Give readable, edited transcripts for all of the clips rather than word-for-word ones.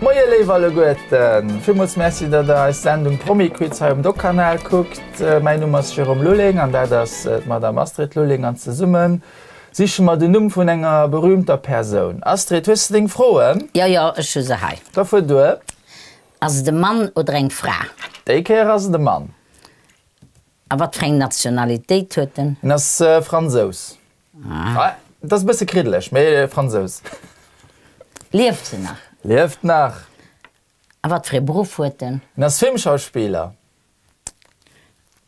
Moie léif alleguerten! Villmools Merci, datt der eis Sendung Promi-Quiz hei um Doc-Kanal kuckt. Mäin Numm ass Jérôme Lulling an dat ass d'Madame Astrid Lulling an zesumme siche mer den Numm vun enger berühmter Persoun. Astrid, hues de deng Froen? Jo, jo, ech hu se hei. Da fuer duer. Ass et e Mann oder eng Fra? Déi Kéier ass et e Mann. A wat fir eng Nationalitéit huet en? En ass Fransous. Ah. Et ass e bësse kriddeleg, mee Fransous. Lieft en nach? Lieft nach. A wat fir e Beruff huet en? En ass Filmschauspiller.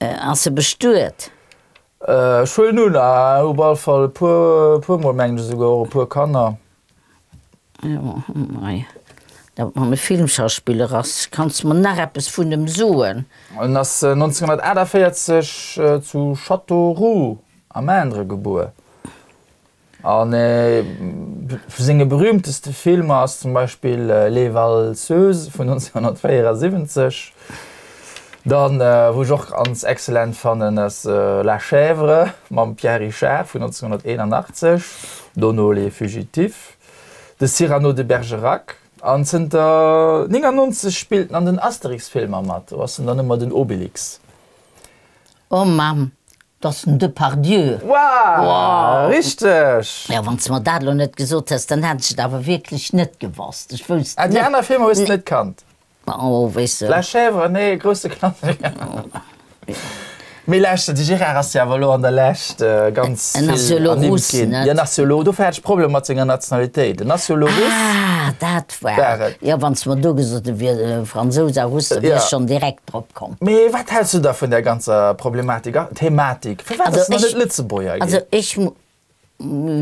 Ass e bestuet? Ech huelen un, op alle Fall e puer, e puer mol mengen ech esouguer och e puer Kanner. Jo, mei, dat mam e Filmschauspiller ass. Kanns de mer nach eppes vun em soen? En ass 1948 zu Châteauroux am Indre gebuer. An ee vu senge berühmteste Filmer ass zum Beispill Les Valseuses vun 1974. Dann, wou ech och ganz excellent fannen, ass La Chèvre mam Pierre Richard vun 1981, dono Les Fugitifs, de Cyrano de Bergerac. An zënter 99 spillt en an den Asterix-Filmer mat, do ass en dann ëmmer den Obelix. Oh Mamm, 't ass den Depardieu. Wow! Richteg! Jo, wann s de mer dat elo net gesot häss, dann hätt ech et awer wierklech net gewosst. Ech wousst Ah, déi net. aner Filmer hues de net kannt? Oh, weess de. La Chèvre, nee, grousse Klassiker. Mee lauschter, de Gérard ass jo awer elo an der Lescht ganz En ass jo vill elo ernimmt Russ, ginn. net? Jo, en ass jo elo, dofir hat ech Problemer mat senger Nationalitéit. En ass jo elo Russ. Ah, dat war War et. Jo, wann s de mer do gesot häss, e wier Fransous a Russ, da wier ech Ja. schonn direkt drop komm. Mee wat häls du da vun där ganzer Problematik, Thematik? Firwat Also ass en dann ech, net Lëtzebuerger also ginn? ech,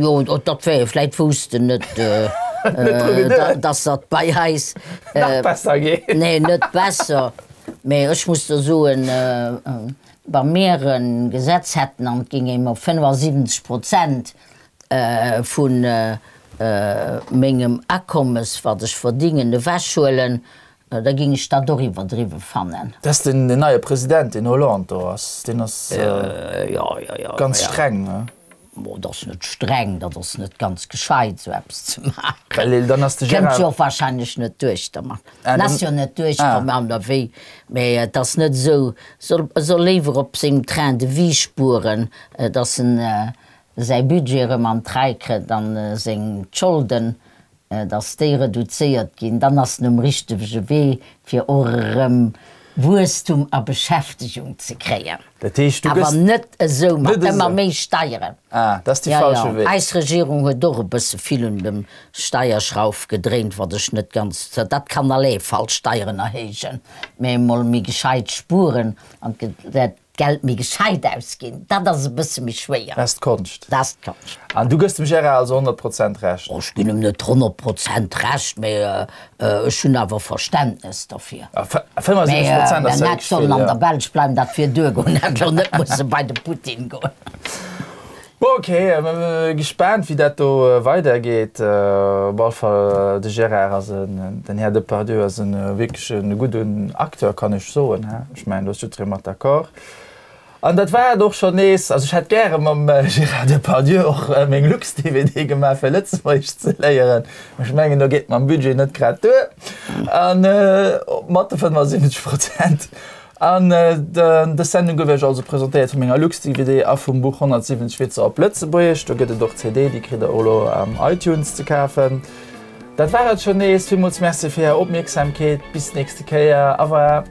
jo, dat wär jo, vläit wousst en net, Net dru geduecht. dass dat bei eis. Nach besser geet. Nee, net besser, mee ech muss der soen, wa mir e Gesetz hätten an et géing ee mer 75 Prozent vu mengem Akommes, wat ech verdingen, ewechhuelen, Da ging ech dat och iwwerdriwwe fannen. Dat ass den neie President, deen Hollande do ass, deen ass ganz streng, ne? Bon, dat ass net streng, dat ass net ganz gescheit esou eppes ze maachen. Well dann ass de Kënnt Gérard. jo och wahrscheinlech net duerch dermat. En ass jo net duerchkomm an der wéi, mä et ass net esou, soll e soll léiwer op sengem Train de vie spueren, datt en säi Budget erëm an d'Rei kritt an seng d'Scholden dass déi reduzéiert ginn, dann ass en um richtege Wee, fir och erëm Wuesstum a Beschäftegung ze kréien. Dat heescht, du gëss. Awer net esou mat Net esou. ëmmer méi Steieren. Ah, dat ass dee Jo, falsche jo. Wee. Eis Regierung huet och e bësse vill un dem Steierschrauf gedréint, wat ech net ganz, dat kann allé falsch Steieren erhéijen, mä emol méi gescheit spueren an dat D'Geld méi gescheit ausginn, dat ass e bësse méi schwéier. Dat ass d'Konscht. Dat ass d'Konscht. An du gëss dem Gérard also 100 Prozent Recht? Oh, ech ginn em net 100 Prozent Recht, mee ech hunn awer Verständnes derfir. 75 Prozent ass Mee ja mir wierklech hätt sollen vill, an jo. der Belsch bleiwen, dat wier duergoen, hätt elo net musse bei de Putin goen. Bon, ok, gespaant wéi dat do weidergeet. Op alle Fall, de Gérard ass en, den Här Depardieu ass en wierklech e gudden Acteur, kann ech soen, he? Ech mengen, do ass jiddweree mat d'accord. An dat war et och schonn nees. Also ech hätt gäre mam Gérard Depardieu och meng Lux-DVD gemaach, fir Lëtzebuergesch ze léieren. Mä ech mengen, do geet mam Budget net grad duer. An mat de 75 Prozent. An dës Sendung gouf Iech also presentéiert vu menger Lux-DVD a vum Buch 170 Witzer op Lëtzebuergesch. Do gëtt et och CD, déi kritt der och elo am iTunes ze kafen. Dat war et schonn nees. Villmools Merci fir Är Opmierksamkeet. Bis d'nächste Kéier. Au revoir.